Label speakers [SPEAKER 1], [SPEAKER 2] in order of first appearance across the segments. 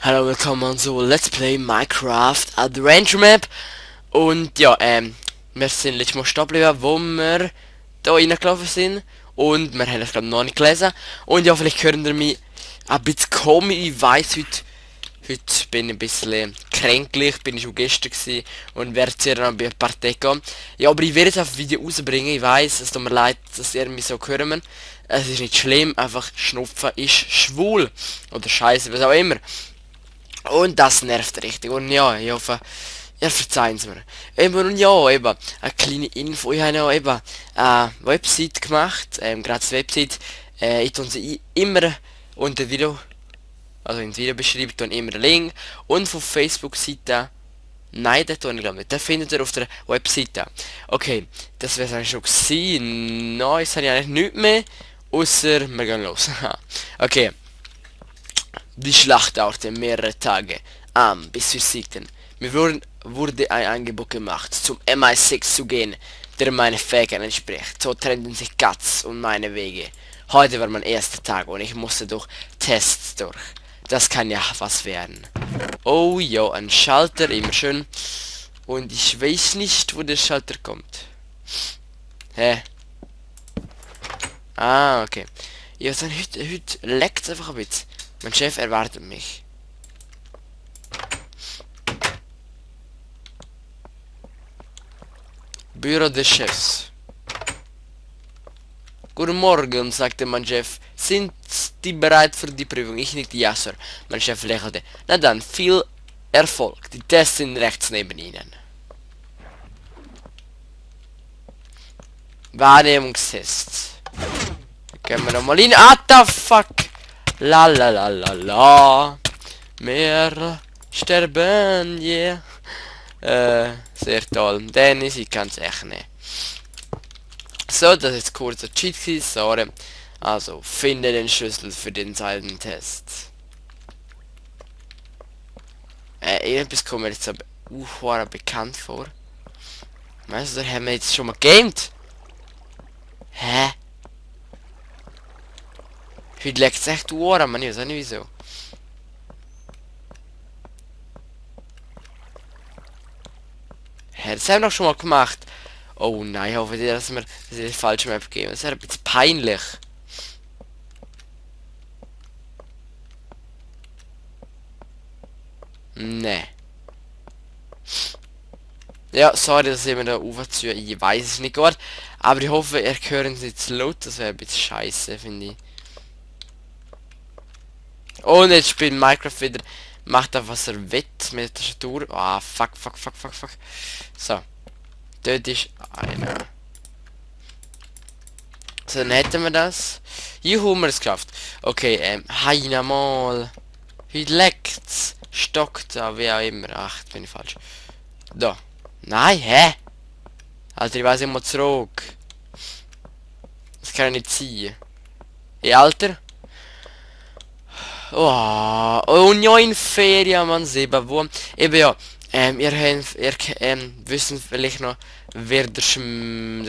[SPEAKER 1] Hallo, willkommen zu Let's Play Minecraft Adventure Map. Und ja, wir sind letztes Mal stehen geblieben, wo wir da reingelaufen sind. Und wir haben das glaube noch nicht gelesen. Und ja, vielleicht hören ihr mich ein bisschen komisch. Ich weiss, heute bin ich ein bisschen kränklich, bin ich schon gestern gewesen und werde sehr noch bei ein paar Tage gehen. Ja, aber ich werde jetzt auf ein Video rausbringen. Ich weiss, es tut mir leid, dass ihr mich so hören. Es ist nicht schlimm, einfach Schnupfen ist schwul. Oder scheiße, was auch immer. Und das nervt richtig. Und ja, ich hoffe, ihr verzeiht es mir. Eben, und ja, eben, eine kleine Info. Ich habe ja eben eine Website gemacht, gerade die Website. Ich tue sie immer unter Video, also ins Video beschreibt, dann immer einen Link. Und von Facebook-Seite, nein, das tue ich glaube nicht. Das findet ihr auf der Webseite. Okay, das wäre es eigentlich schon gewesen. Nein, jetzt habe ich eigentlich nichts mehr. Außer, wir gehen los. Okay. Die Schlacht dauerte mehrere Tage, bis wir siegten. Mir wurde ein Angebot gemacht, zum MI6 zu gehen, der meine Fähigkeiten entspricht. So trennten sich Guts und meine Wege. Heute war mein erster Tag und ich musste durch Tests durch. Das kann ja was werden. Oh ja, ein Schalter, immer schön. Und ich weiß nicht, wo der Schalter kommt. Hä? Ah, okay. Ja, dann heute leckt es einfach ein bisschen. Mein Chef erwartet mich. Büro des Chefs. Guten Morgen, sagte mein Chef. Sind die bereit für die Prüfung? Ich nickte ja, Sir. Mein Chef lächelte. Na dann, viel Erfolg. Die Tests sind rechts neben Ihnen. Wahrnehmungstests. Gehen wir nochmal hin. Ah, the fuck! La la la la la. Wir sterben, yeah. Sehr toll. Dennis, ich kann's echt nicht. So, das ist kurzer Cheat, sorry. Also, finde den Schlüssel für den Seitentest. Irgendwas kommt mir jetzt aber bekannt vor. Meinst du, da haben wir jetzt schon mal gamed? Hä? Heute leckt es echt Ohren, man, ich weiß auch nicht wieso. Hä, das haben wir doch schon mal gemacht. Oh nein, ich hoffe, dass wir die falsche Map geben. Das ist ein bisschen peinlich. Nee. Ja, sorry, dass ich mir da aufziehe. Ich weiß es nicht gut. Aber ich hoffe, ihr hört es jetzt laut. Das wäre ein bisschen scheiße, finde ich. Und jetzt spielt Minecraft wieder. Macht da was er will mit der Tastatur. Ah, fuck. So. Dort ist einer. So, dann hätten wir das. Juhu, wir es geschafft. Okay, heina mal. Heute leckt's. Stockt da, wie auch immer. Ach, bin ich falsch. Da. Nein, hä? Alter, ich weiß immer zurück. Das kann ich nicht ziehen. Alter? Oh, und ja, in Ferien, man sieht, wo, eben ja, ihr wissen vielleicht noch, wer der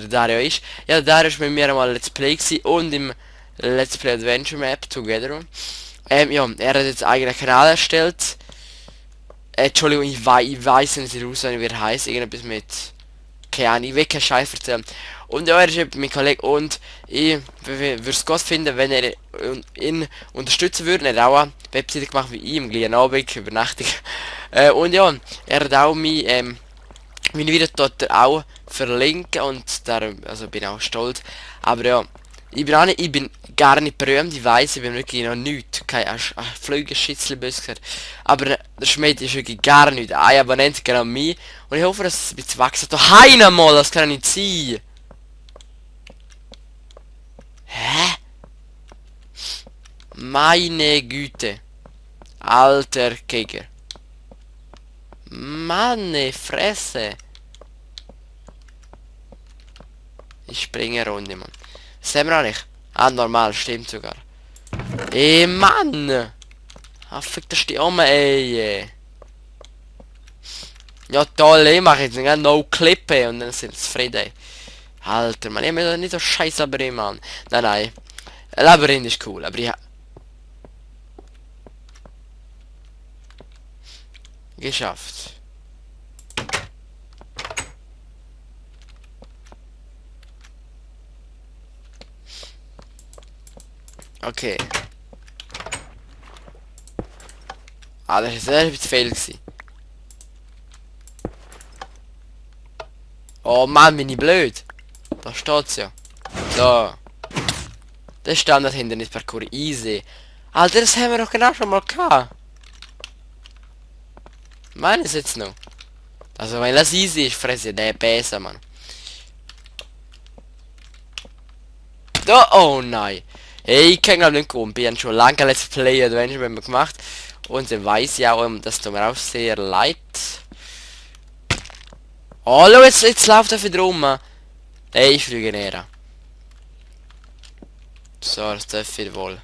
[SPEAKER 1] Dario ist. Ja, Dario ist mit mir einmal Let's Play gewesen und im Let's Play Adventure Map Together. Ja, er hat jetzt eigenen Kanal erstellt. Entschuldigung, ich weiß nicht raus, wie er heißt, irgendetwas mit, keine Ahnung, ich will keinen Scheiß erzählen. Und ja, er ist mein Kollege und ich würde es gut finden, wenn er ihn unterstützen würde. Er hat auch eine Webseite gemacht wie ich, im gleichen Abend, Übernachtung. Und ja, er hat auch meine Video dort auch verlinken und darum, also bin auch stolz. Aber ja, ich bin gar nicht berühmt, ich weiß, ich bin wirklich noch nichts. Kein Flügelschützel böse gesagt. Aber der Schmied ist wirklich gar nichts. Ein Abonnent genau mich. Und ich hoffe, dass es ein bisschen wachsen. Da heina mal, das kann nicht sein. Hä? Meine Güte. Alter Kicker. Meine Fresse. Ich springe eine Runde, Mann. Sehen wir auch nicht. Ah, normal, stimmt sogar. Mann! Ah, fick, das steht um, ey. Ja toll, ich mache jetzt einen No-Clip und dann sind sie zufrieden. Alter, man, ich will doch nicht so scheiß Labyrinth, Mann. Nein, nein. Ein Labyrinth ist cool, aber ich... Geschafft. Okay. Ah, das ist ein bisschen fail gewesen. Oh Mann, bin ich blöd. Da steht's ja. So. Das Standard-Hindernis-Parcours. Easy. Alter, das haben wir doch genau schon mal gehabt. Meine ist jetzt noch. Also wenn das easy ist, fresse der besser, Mann. Oh nein. Hey, ich kann nicht kommen. Wir haben schon lange Let's Play Adventure gemacht. Und dann weiß ich auch, das tut mir auch sehr leid. Oh, jetzt läuft er wieder rum. Hey, ich fliege näher. So, das darf ich wohl.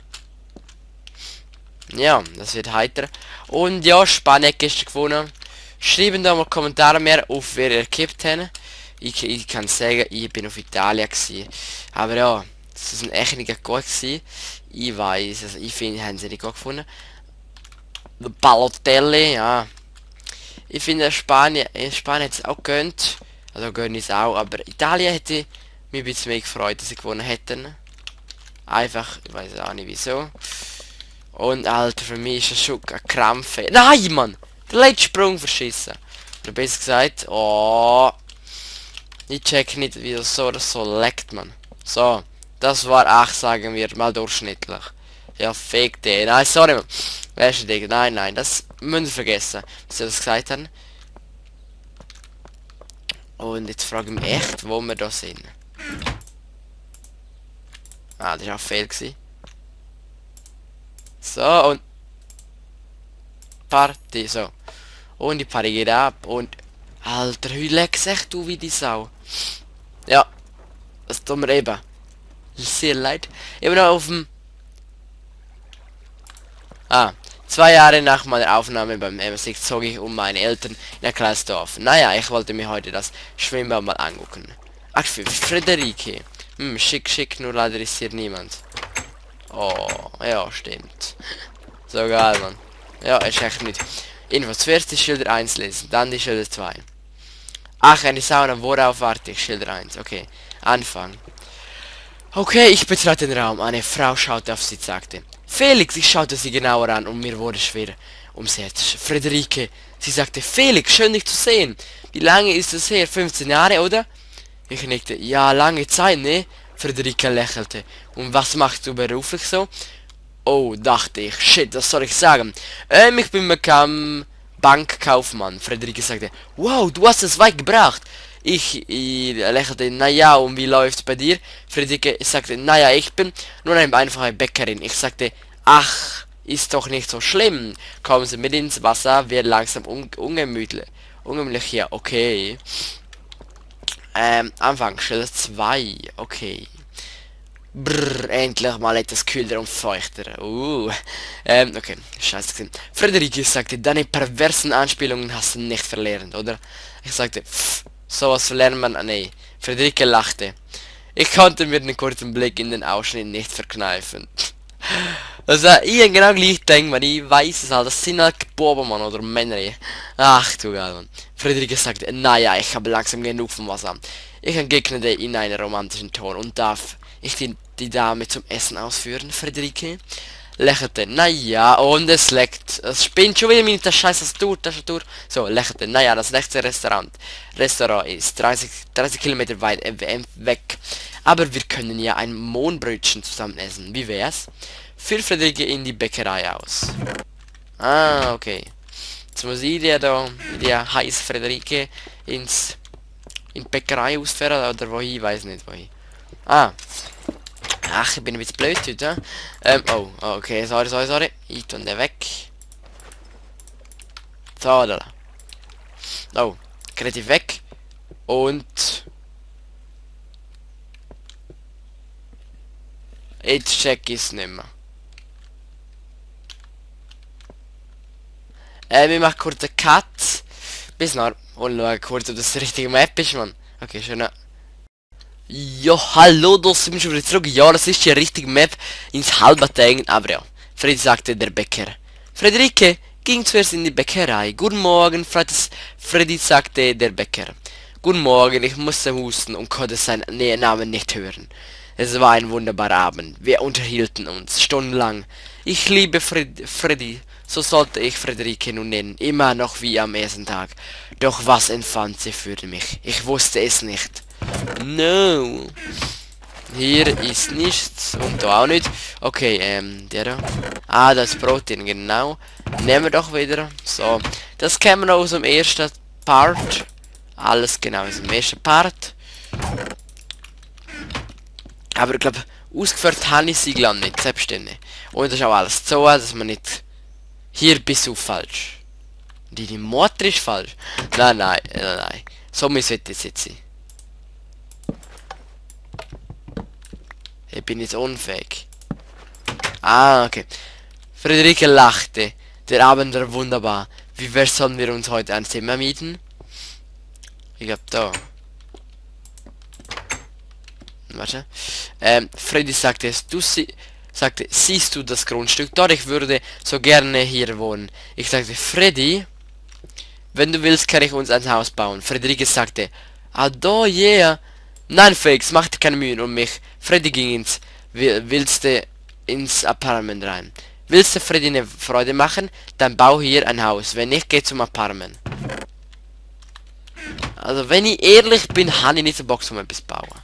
[SPEAKER 1] Ja, das wird heiter. Und ja, Spanien hat gestern gewonnen. Schreiben da mal Kommentare mehr auf, wer ihr gekippt habt. Ich kann sagen, ich bin auf Italien gewesen. Aber ja, das ist echt nicht gut gewesen. Ich weiß, also ich finde, haben sie nicht gut gefunden. Der Balotelli, ja. Ich finde Spanien hat es auch gönnt. Also gönnt es auch, aber Italien hätte mich ein bisschen mehr gefreut, dass sie gewonnen hätten. Einfach, ich weiß auch nicht wieso. Und Alter, für mich ist das schon ein Krampf. Nein, Mann! Der letzte Sprung verschissen. Oder besser gesagt, oh. Ich check nicht, wie das so leckt, man. So, das war ach, sagen wir mal durchschnittlich. Ja, fick den. Nein, sorry, man. Weißt du, nein, nein, das müssen wir vergessen, dass sie das gesagt haben. Und jetzt frage ich mich echt, wo wir da sind. Ah, das war auch fehl gewesen. So, und... Party, so. Und die Party geht ab und... Alter, wie leck's echt du wie die Sau. Ja, das tut mir eben sehr leid. Eben noch auf dem... Ah, 2 Jahre nach meiner Aufnahme beim MSX zog ich um meine Eltern in ein kleines Dorf. Naja, ich wollte mir heute das Schwimmbad mal angucken. Ach, für Frederike. Schick, nur leider ist hier niemand. Oh, ja, stimmt. So geil, Mann. Ja, ist echt nicht. Info, zuerst die Schilder 1 lesen, dann die Schilder 2. Ach, eine Sauna, worauf warte ich? Schilder 1, okay. Anfang. Okay, ich betrat den Raum. Eine Frau schaute auf sie, sagte. Felix, ich schaute sie genauer an und mir wurde schwer ums Herz. Friederike, sie sagte, Felix, schön dich zu sehen. Wie lange ist es her? 15 Jahre, oder? Ich nickte, ja, lange Zeit, ne? Friederike lächelte. Und was machst du beruflich so? Oh, dachte ich, shit, was soll ich sagen? Ich bin Bankkaufmann. Friederike sagte, wow, du hast es weit gebracht. Ich lächelte, naja, und wie läuft's bei dir? Friederike sagte, naja, ich bin nur eine einfache Bäckerin. Ich sagte, ach, ist doch nicht so schlimm. Kommen Sie mit ins Wasser, wird langsam ungemütlich. Ungemütlich hier, okay. Anfang, Stelle 2, okay. Brrr, endlich mal etwas kühler und feuchter. Okay, scheiße gesehen. Friederike sagte, deine perversen Anspielungen hast du nicht verlernt, oder? Ich sagte, pff, sowas verlernt man, nee. Friederike lachte. Ich konnte mir den kurzen Blick in den Ausschnitt nicht verkneifen. Also, ich genau gleich denke, man, ich weiß es halt, das sind halt Buben, Mann, oder Männer. Ach, du geil, Mann. Friederike sagte, naja, ich habe langsam genug vom Wasser. Ich entgegnete in einem romantischen Ton und darf ich die Dame zum Essen ausführen, Friederike? Lächelte, naja, und es leckt. Es spinnt schon wieder mit der scheiß Tastatur. So, lächelte, naja, das nächste Restaurant ist 30 Kilometer weit weg. Aber wir können ja ein Mohnbrötchen zusammen essen. Wie wär's? Führt Friederike in die Bäckerei aus. Ah, okay. Jetzt muss ich die heiß Friederike in die Bäckerei ausführen, oder wohin, weiß nicht wohin. Ah. Ach, ich bin ein bisschen blöd heute. Oh, okay, sorry. Ich tue den weg. So, da. Oh, kreativ weg. Und... Jetzt check ich es nicht mehr. Wir machen kurz einen Cut. Bis nachher. Und schau kurz, ob das die richtige Map ist, Mann. Okay, schön. Ja, hallo, da sind wir schon wieder zurück. Ja, das ist die richtige Map ins Halbertängen, aber ja. Freddy sagte der Bäcker. Friederike ging zuerst in die Bäckerei. Guten Morgen, Freddy sagte der Bäcker. Guten Morgen, ich musste husten und konnte seinen Namen nicht hören. Es war ein wunderbarer Abend. Wir unterhielten uns stundenlang. Ich liebe Freddy, so sollte ich Friederike nun nennen, immer noch wie am ersten Tag. Doch was empfand sie für mich? Ich wusste es nicht. No. Hier ist nichts und da auch nicht. Okay, der da. Ah, das Protein, genau. Nehmen wir doch wieder. So, das kennen wir aus dem ersten Part. Alles genau aus dem ersten Part. Aber ich glaube, ausgeführt habe ich sie glaub nicht, selbstständig. Und das ist auch alles so, dass man nicht... Hier bist du falsch. Die Motor ist falsch. Nein, nein, nein, nein. So müsste es jetzt sein. Ich bin jetzt unfähig. Ah, okay. Friederike lachte. Der Abend war wunderbar. Wie wär's, sollen wir uns heute ein Zimmer mieten? Ich glaube da. Warte. Freddy sagte es. Sagte, siehst du das Grundstück? Dort, ich würde so gerne hier wohnen. Ich sagte, Freddy, wenn du willst, kann ich uns ein Haus bauen. Friederike sagte, ah, da, yeah. Nein, Felix, mach dir keine Mühen um mich. Freddy ging willst du ins Apartment rein. Willst du Freddy eine Freude machen? Dann bau hier ein Haus. Wenn nicht, geh zum Apartment. Also, wenn ich ehrlich bin, habe ich nicht so Bock, um etwas zu bauen.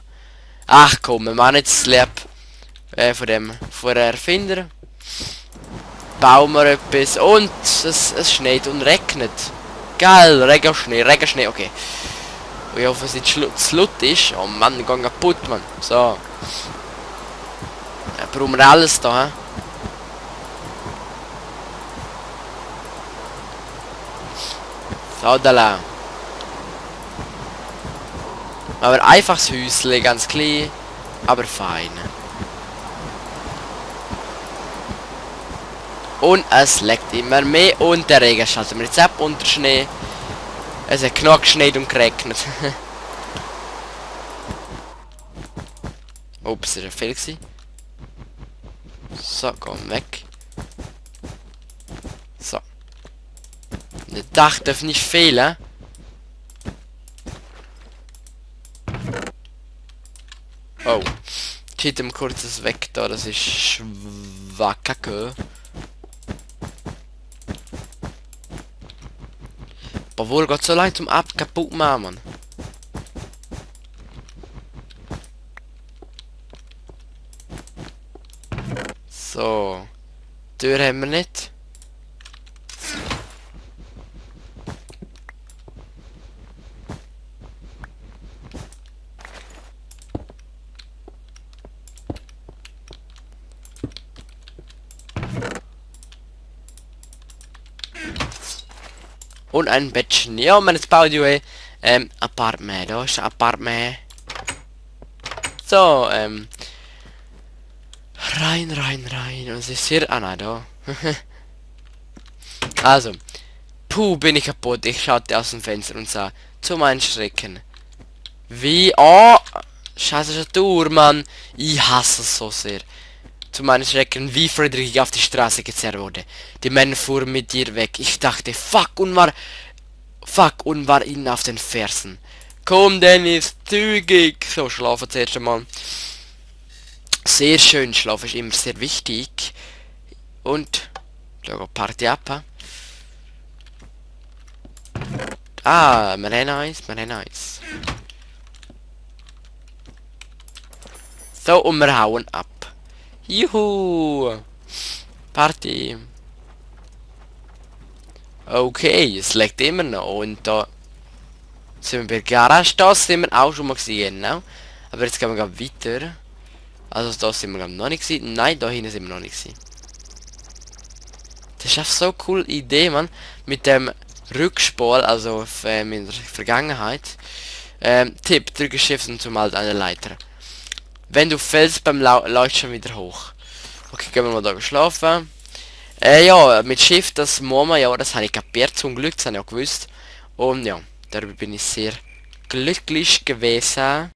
[SPEAKER 1] Ach komm, wir machen jetzt Slap von der Erfinder. Bauen wir etwas und es schneit und regnet. Geil, Regenschnee, okay. Ich hoffe, es nicht Slut ist. Oh Mann, ich gehe kaputt, Mann. So. Ja, brauchen wir alles da, hä? So, da lang. Aber einfaches Häusle, ganz klein, aber fein. Und es leckt immer mehr und der Regen schaltet mir jetzt ab und der Schnee. Es hat genug geschneit und geregnet. Ups, das war viel gewesen. So, komm weg. So. Das Dach darf nicht fehlen. Oh. Cheat ihm kurz das weg da, das ist Schwacke. Obwohl, geht so leicht zum kaputt machen, Mann. So. Tür haben wir nicht. Und ein Bettchen. Ja, man, jetzt baut ja Apartment. Da ist ein Apartment. So, rein. Und es ist hier... Ah, nein, da. Also. Puh, bin ich kaputt. Ich schaute aus dem Fenster und sah zu meinen Schrecken. Wie... Oh! Scheiße, Statur, Mann. Ich hasse es so sehr. Zu meinen Schrecken, wie Friederike auf die Straße gezerrt wurde. Die Männer fuhren mit ihr weg. Ich dachte, fuck, und war ihnen auf den Fersen. Komm, Dennis, zügig. So, schlafen zuerst einmal. Sehr schön, Schlaf ist immer sehr wichtig. Und, schau, Party ab. Ah, wir haben eins. So, und wir hauen ab. Juhu! Party! Okay, es liegt immer noch. Und da sind wir bei der Garage. Da sind wir auch schon mal gesehen, genau. Aber jetzt gehen wir weiter. Also da sind wir noch nicht gesehen. Nein, da hinten sind wir noch nicht gesehen. Das ist einfach so eine coole Idee, man. Mit dem Rückspul, also in der Vergangenheit. Tipp, drücke Shift und zum halt eine Leiter. Wenn du fällst beim läuft schon wieder hoch. Okay, gehen wir mal da geschlafen. Ja, mit Shift, das muss man, ja, das habe ich kapiert, zum Glück, das habe ich auch gewusst. Und ja, darüber bin ich sehr glücklich gewesen.